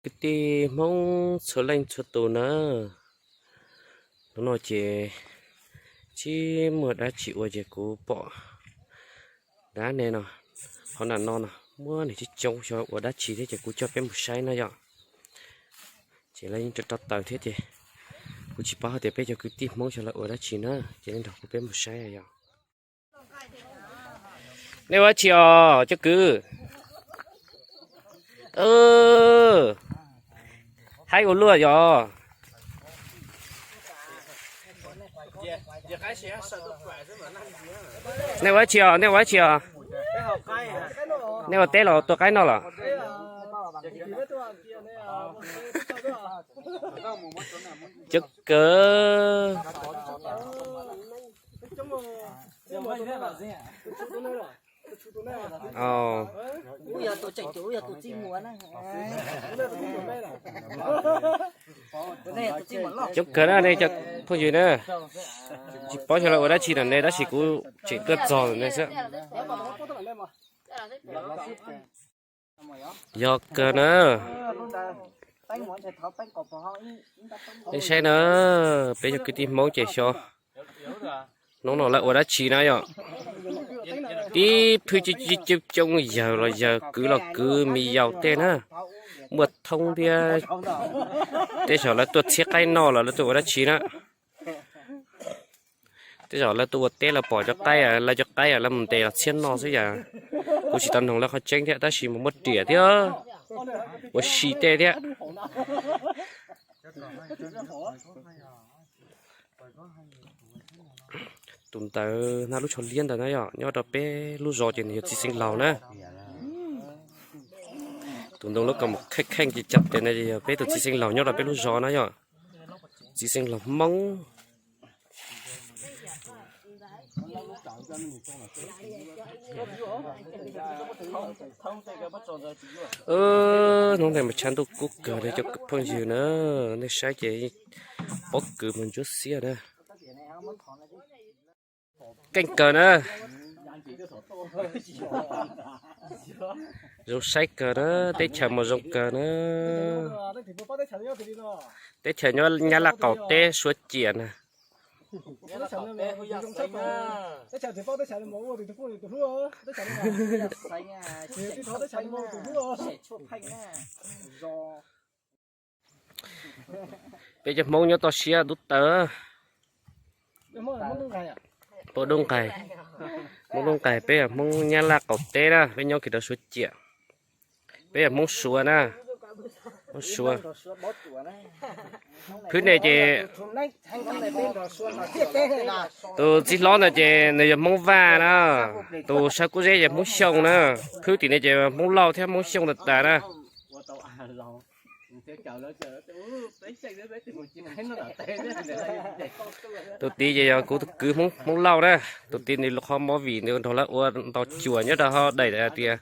Kwv tij Hmoob txhua leej txhua tus na, hnub no ces tsis muaj dab tsi ua ces kuv pom dab ne no, qhov nram no no muaj neeg coob coob xyov ua dab tsi thiab ces kuv coj peb mus saib na yom. Ces lawv yeej rau rau taws thiab ces kuv tsis paub hais tias peb cov kwv tij Hmoob xyov lawv ua dab tsi na, ces nej nrog kuv peb mus saib yom. Nej ua dab tsi os cov kwv? Haib ua luaj yom. Nej ua dab tsi os, nej ua dab tsi os? Nej ua teb los tua qaib noj los? Coob kawg. Coob kawg na nej cov phooj ywg na. Tsis paub xyov lawv ua dab tsi na nej, tab sis kuv tseem tuaj txog nej xwb. Yog kawg na. Nej saib na, peb cov kwv tij Hmoob ces xyov hnub no lawv ua dab tsi na yom. Tib phwj coob coob, yawg los yawg, kwv los kwv, me yaus tej na, muaj thoob thiab. Tej zaum lawv tuaj txhiab qaib noj los lawv tuaj ua dab tsi na. Tej zaum lawv tuaj ua teb los pom cov qaib, lawv cov qaib lawv mus ntes los txhiab noj xwb yom. Kuv tsis tau noog lawv qhov tseeb thiab tab sis mas muaj riam thiab, ua si tej thiab. Tus ntawd hnav lub tsho liab ntawd na yom, nyob rau peb lub zos ces nws yog txiv xeev laus na. Tus ntoo lub kaus mom kheej kheej ces cov tes na yog peb tus txiv xeev laus nyob rau peb lub zos na yom. Txiv xeev laus Hmoob. Hnub no mas tshav ntuj kub kawg li cov phooj ywg na, nej saib ces pob kws mas ntsuab xiab na. Keej kawg na. Zoo saib kawg na, teb chaws mas zoo kawg na. Teb chaws nyob Nyab Laj qaum teb Suav ciam na. Peb cov Hmoob nyob toj siab dub taw. Pab dub nqaig, Hmoob dub nqaig, peb yog Hmoob Nyab Laj qaum teb na, peb nyob kiag rau Suav ciam. Peb yog Hmoob Suav na, Hmoob Suav. Phwb nej ces tus txiv hlob ntawd ces nws yog Hmoob Vaj na, tus sawv kub zeb yog Hmoob Xyooj na, phwb tim nej ces Hmoob Lauj thiab Hmoob Xyooj tas tas na. Tus tid ces yog kuv tus kwv Hmoob Lauj na, tus tid nws qhov movie nws nrog lawv ua ntau cuam nyob rau hauv daim tias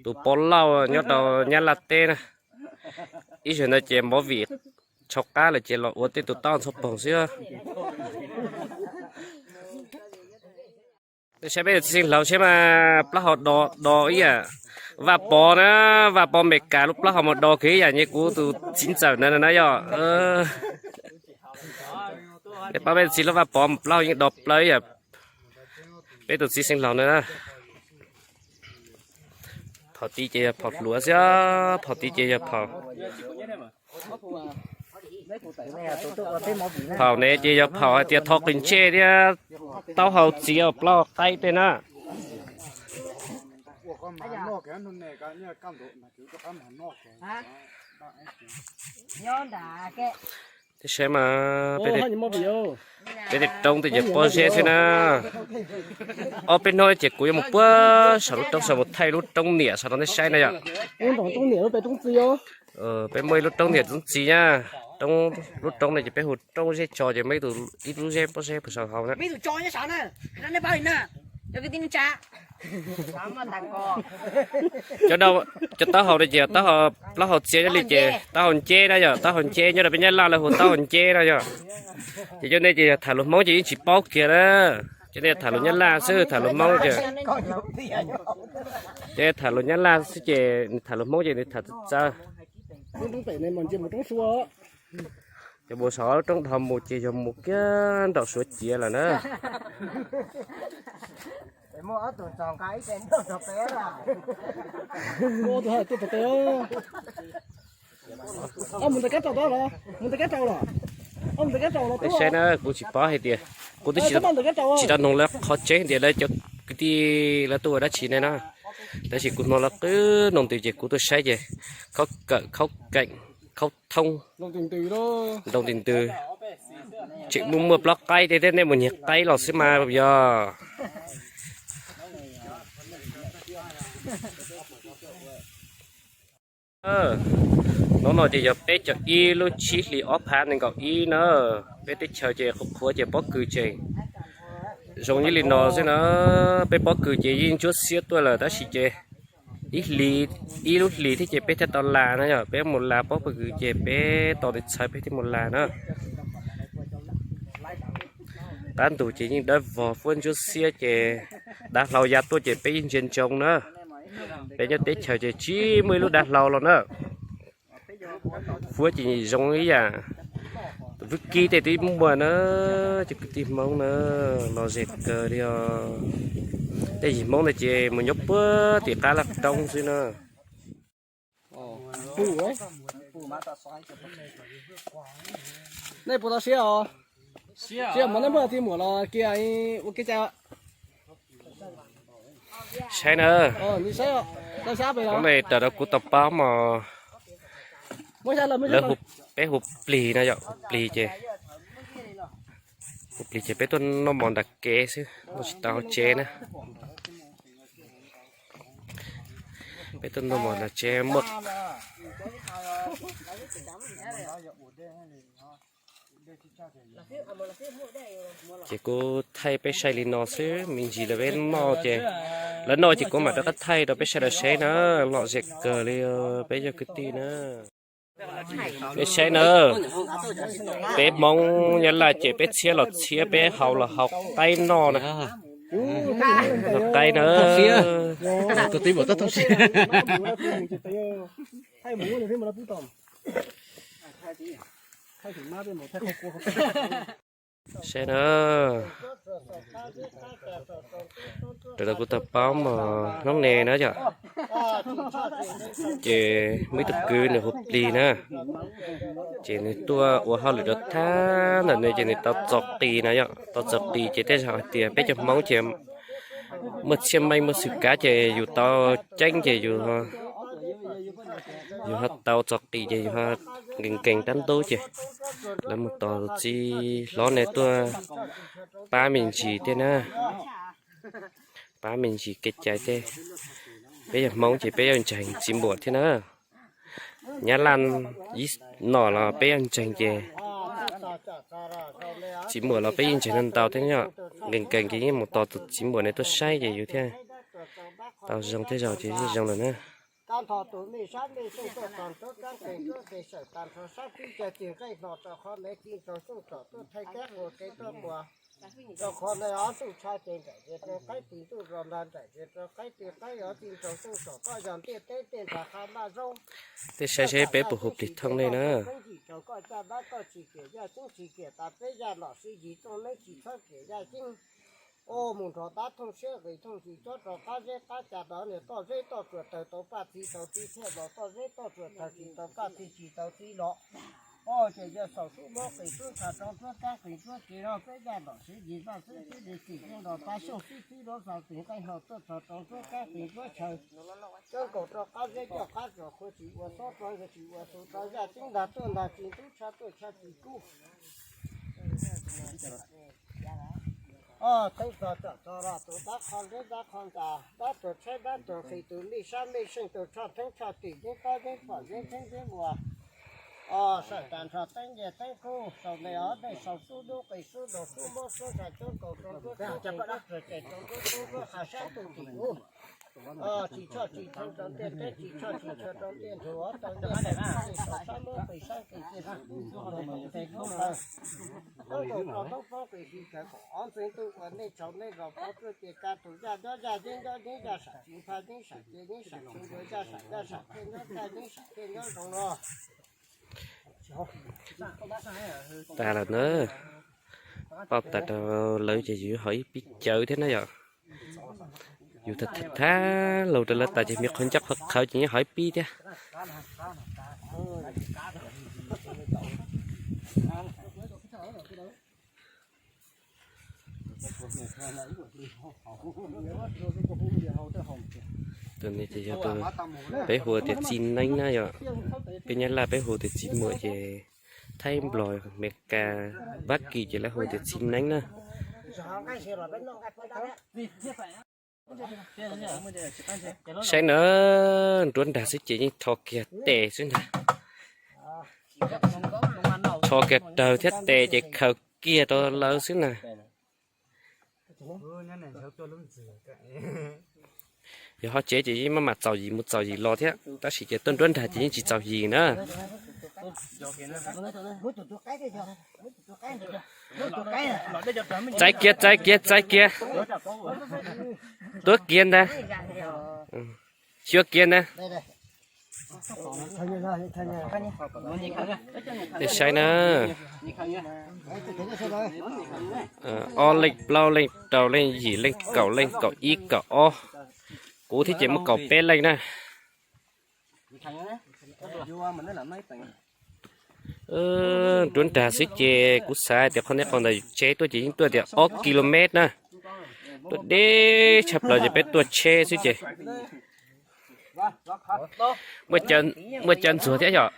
tus Pov Lauj nyob rau Nyab Laj teb na. Ib zaug ntawd ces movie tshau qab lawm ces los ua tej tus taub ntxhov poog xwb. Nej saib peb tus txiv xeev laus saib mas plaub hau do do ib yam Vaj Pov na, Vaj Pov Amelikas lub plaub hau mas do kiag ib yam nyias kuv tus txiv ntxawm ntawd na yom. Peb pab peb tus txiv hlob Vaj Pov mas plaub hau yeej do plaws ib yam peb tus txiv xeev laus ntawd na. Phom tid ces yog phom hluav xwb, phom tid ces yog phom Phaum ne ces yog phaum hais tias thov qis ntsej thiab taub hau txiav plaub hau qaib tej na. Tej saib mas peb tej roob tej ces pob zeb xwb na. Ob peb hnub ces kuv yuav mus puag saum lub roob saum mus thaij lub roob niam saum rau nej saib na yom. Peb muaj ib lub roob niam tub txiv na, lub roob no ces peb hu roob zeb tso ces muaj ib tug ib lub zeb pob zeb puag saum hauv na. Cov taub hau no ces taub hau plaub hau txiav nyob li ces taub hau nceb na yom, taub hau nceb nyob rau peb Nyab Laj lawv hu taub hau nceb na yom. Ces cov nej ces yog tham lus Hmoob ces yeej tsis paub kiag na. Cov nej tham lus Nyab Laj xwb, tham lus Hmoob ces, cov tham lus Nyab Laj xwb ces nws tham lus Hmoob ces nws tham txawv txawv. Roob pem ne mas ntsia mus roob Suav. Cov mus saum roob dhos mus ces yog mus kiag nraum Suav ciav lawm na. Mus ntawm kab rau tod los, mus ntawm kab rau los, mus ntawm kab rau los. Saib na, kuv tsis paub hais tias, kuv twb tsis tau noog lawv qhov tseeb tias lawv cov kwv tij lawv tuaj ua dab tsi ne na. Tab sis kuv hnov lawv qw nroo ntws ces kuv tuaj saib ces khaub kawm khaub keem khaub thoob nroo ntws ntws. Tseem muaj muaj plaub qaib tej thiab, nej mus nyiag qaib los xwb mas yog. Hnub no ces yog peb caug ib lub tsib hlis ob phav nees nkaum ib na. Peb teb chaws ces qhuav qhuav ces pob kws ces zoo ib li no xwb na. Peb pob kws ces yeej ntsuab xiab tuaj lawm tab sis ces ib hlis, ib lub hlis thiab ces peb thiaj tau las na yom. Peb mus las pob kws ces peb tos tis txhais peb thiaj mus las na. Qab ntug ces yeej dawb vog fuab ntsuab xiab ces dav hlau ya tuaj ces peb yeej ntsia ntsoov na. Peb nyob teb chaws ces tsis muaj ib lub dav hlau los na. Fuab ces zoo ib yam vwb kib tej twb muaj na. Cov kwv tij Hmoob na, lom zem kawg li os. Tej yim Hmoob ntawd ces mus nyob puag tim qab laj roob xwb na. Nej puas tau siab os? Siab mas nej muab tis muam los kiag ua kev cai. Saib na, hnub no raws rau kuv tau paub mas lawv, peb hu plig no yom, hu plig ces, hu plig ces peb tuaj noj mov nram kev xwb, noj tsis tau hauv tsev na. Peb tuaj noj mov nram tsev muaj. Ces kuv thaij peb saib li no xwb, me ntsis lawv peb noj ces, lawv noj ces kuv mam rov qab thaij rau peb sawv daws saib na, lom zem kawg li peb cov kwv tij na. Peb saib na, peb Hmoob Nyab Laj ces peb txhiab los txhiab, peb haus los haus qaib noj na. Qaib na. Saib na, raws li kuv tau paub mas hnub no na yom, ces muaj ib tug kwv nws hu plig na, ces nws tuaj ua hauj lwm rau thaj ntawm no ces nws tau txo qis na yom, tau txo qis ces tej zaum hais tias peb cov Hmoob ces muaj txhiaj meej muaj xwm kav ces yus tau ceeb ces yus, yus ho tau txo qis ces yus ho nkees nkees rab ntub ces lawv mus tos txiv hlob ne tuaj pab me ntsis thiab na. Pab me ntsis kev cai tej. Peb yog Hmoob ces peb yuav ntseeg txiv npuam thiab na. Nyab Laj ib nom los peb yuav ntseeg ces txiv npuam los peb yeej ntseeg ntau ntau thiab yom. Nkees nkees ces yeej mus tos tus txiv npuam ne tuaj saib ces yus thiaj tau zoo tej zaum ces yeej zoo lawm na. Tab nrho tus mej sab mej seej tuaj txog nruab kab nqes nruab nqes sawm tas nrho sab tib cag ceg nqaij hno rau qhov me ci ntsaug xyooj tsom tuaj thaij kab quas kev tuaj quas. Rau qhov ne ob ntuj tshaj ces nraim ces rau qaib tis, ntuj zos nrag nraim ces rau qaib tis, qaib yog ci ntsaug xyooj tsom koj yog ntiaj teb tej nrag qha maj zaub. Tej saib seb peb puas hu plig thooj nej na. Keeb ntsim tsaug koj caj dab koj tsis kiam yaj ceeb tsis kiam tas peb yaj nom sib yig txooj neeb tsis txhob kiam yaj ceeb. Ua mus nrho tab thooj siab qis thooj ntsis cob rau qab zeb qab ca rau niag toj zeb toj tsuas tawg tau paj txi tau txi thiaj los toj zeb toj tsuas tawg tsis tau paj txi tsis tau txi los. Ua ces yawg xaus sub mob qis sub ntsha rau nruab kab qis nruab kev rau peb yaj nom sib yig vaj xwb xib li xim xyoo nrog pab xyooj xib xib rau xaus txwm nqaij hlau tuaj txog rau nruab kab qis nruab chaw. Coob nkaus rau qab zeb coj qab tsuas qhua tsis ua xob rau yawg tsis ua xu rau yaj ceeb ntag tuaj ntag tsis ntub tshaj tuaj tshaj tsis kub. Ob teeb txog tsom txog los tus dab qho zeb dab qho ntxa, dab tuag tshaib dab tuag nqhis, tus mej sab mej seej, tus tshoj theeb tshoj tim, zeb tob zeb pom zeb theeb zeb ua. Sawm tas nrho teeb nyiaj teeb kub, sau me ob dej sau sub dub qis sub nraug sub mob sub ntsha coob nkaus rau nruab tub qis nruab tsuag ces rau nruab tub nruab qha sab ntuj tim ub. Tsis tshoj tsis thee rau ntiaj teb, tsis tshoj tsis tshua rau ntiaj nrug, ob tau nyiaj tau tub tsis tau sab mob qis sab nqhis ces tus tub tub nraug nraug nqes kub lawm. Tas lawm na. Pauj tas rau lawv ces yus ho ib pib cawv thiab na yom. Yus tham tham laus rau lawv tas ces me qhov ncauj qhov qhawv ces nyob ho ib pib thiab. Tus no ces yog tus peb hu tias txiv neeb na yom. Peb Nyab Laj peb hu tias txiv muam ces Thaib Nplog Meskas Vab Kis ces lawv hu tias txiv neeb na. Saib na, nruab nrag xwb ces yeej rho kiag tes xwb ntag. Rho kiag rawg thiab tes ces khaws kiag rau lawv xwb na. Yog ho tsev ces yeej maj mam txaus yim mus txaus yim los thiab, tab sis ces tuaj nruab nrag ces yeej tsis txaus yim na. Txaij kiag, txaij kiag, txaij kiag. Tuab kiag ntag. Xyuab kiag ntag. Nej saib na. Ob leej, plaub leej, rau leej, yim leej, kaum leej, kaum ib, kaum ob. Kuv thiab ces muaj kaum peb leej na. Nruab nrag xwb ces kuv xav tias qhov nej qhov ntawd tsev tuaj ces yeej tuaj tias ob kilomet na. Tuaj deb tshaj plaws ces peb tuaj tsheb xwb ces muaj cawv ntxuag thiab yom.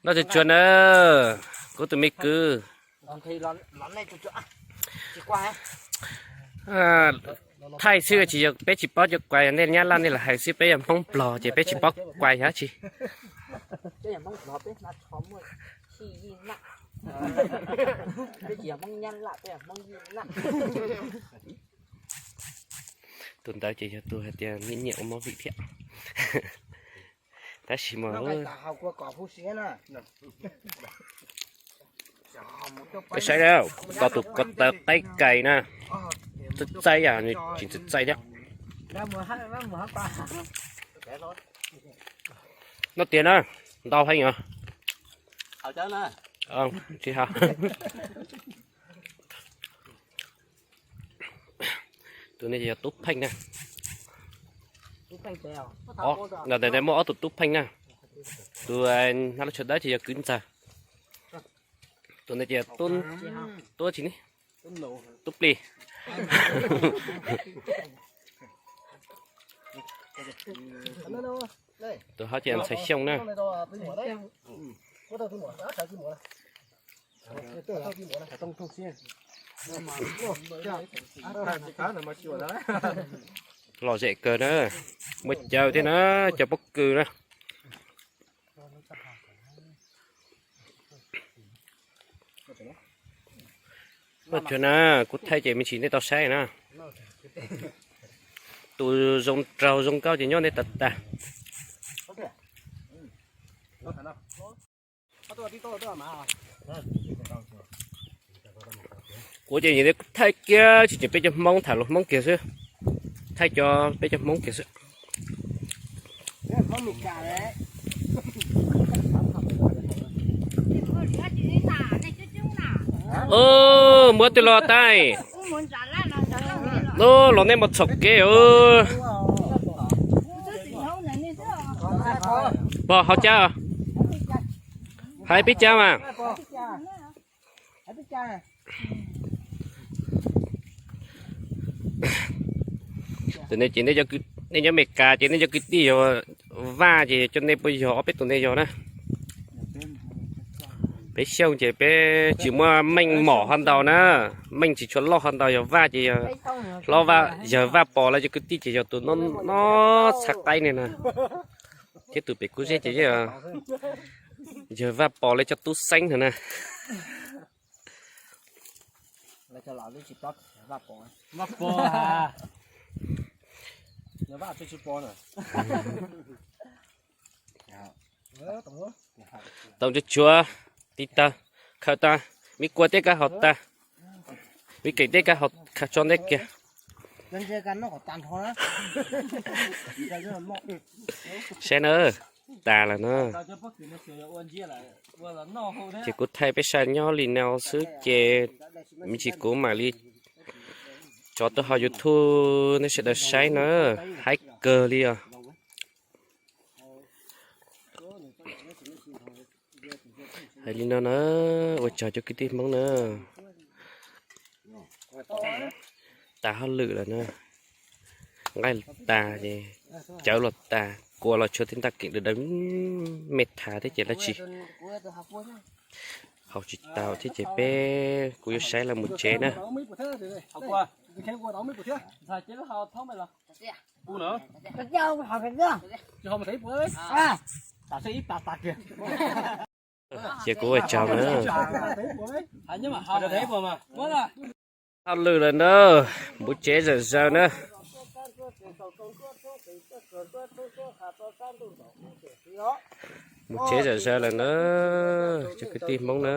Noj tsuag tsuag na, kuv tus me kwv. Thaij xwb tsis yog, peb tsis paub cov kuas, yog nej Nyab Laj nej los hais xwb, peb yog Hmoob Nplog ces peb tsis paub kuas yog dab tsi. Tus ntawd ces yog tus hais tias nyiam nyiam ua movie thiab. Tab sis mas peb saib na, tau tus ko taw qaib kais na, txaij txaij, nws tsis txaij txaij thiab. Noj tiag na, ntau heev os. Tsis hais. Tus no ces yog Tub Pheej na. Ntawm ntawd muaj ob tug Tub Pheej na. Tus hnav lub tsho dawb ces yog kwv ntxawg. Tus no ces Tub, Tub tsi ne, Tub Plig. Tus hauv ces Ntxhais Xyooj na. Lom zem kawg na, muaj cawv thiab na, cawv pob kws na. Noj tsuag na, kuv thaij ces me ntsis nej tau saib na. Tus zoo nraug zoo nkauj ces nyob nej tag tag. Kuv ces thaij kiag tsis tseem peb cov Hmoob, tham lus Hmoob kiag xwb. Thaij cov peb cov Hmoob kiag xwb. Muab tej los taij. Los nej mus txhaum kev. Pog hauv cab, hais peb cab mas. Tus no ces nej nyob Meskas ces nej cov kwv tij yog Vaj ces coj nej puas yog ob peb tus nej yog na. Peb Xyooj ces peb tsis muaj meej mom ho ntau na, meej tsis tshua loj ho ntau, yog Vaj ces yog hlob Vaj, yawg Vaj Pos lawv cov kwv tij ces yog tus no txhais qaib ne na. Thiab tus pem Kub Zeb ces yawg Vaj Pos lawv cov tub xeeb ntag na. Tau ntsuag tsuag tib tawg. Khaws tas, me kua tej kab haus tas, me keem tej kab haus khaws tso ntej kiag. Saib na, tas lawm na. Ces kuv thaij peb saib nyob li no xwb ces me ntsis kuv mam li tso tuaj hauv YouTube nej sawv daws saib na, haib kawg li os. Hais li no na, ua tsaug cov kwv tij Hmoob na. Tas hauj lwm lawm na, nqaij tas ces cawv los tas, kua los tshuav tej ntaj keem daws daws me thav thiab ces lawv tsis haus tsis tau thiab ces peb kuv yuav saib lawv mus tsev na. Ces kuv ua tsaug na. Hauj lwm lawm na, mus tsev zam zaws na. Mus tsev zam zaws lawm na, cov kwv tij Hmoob na.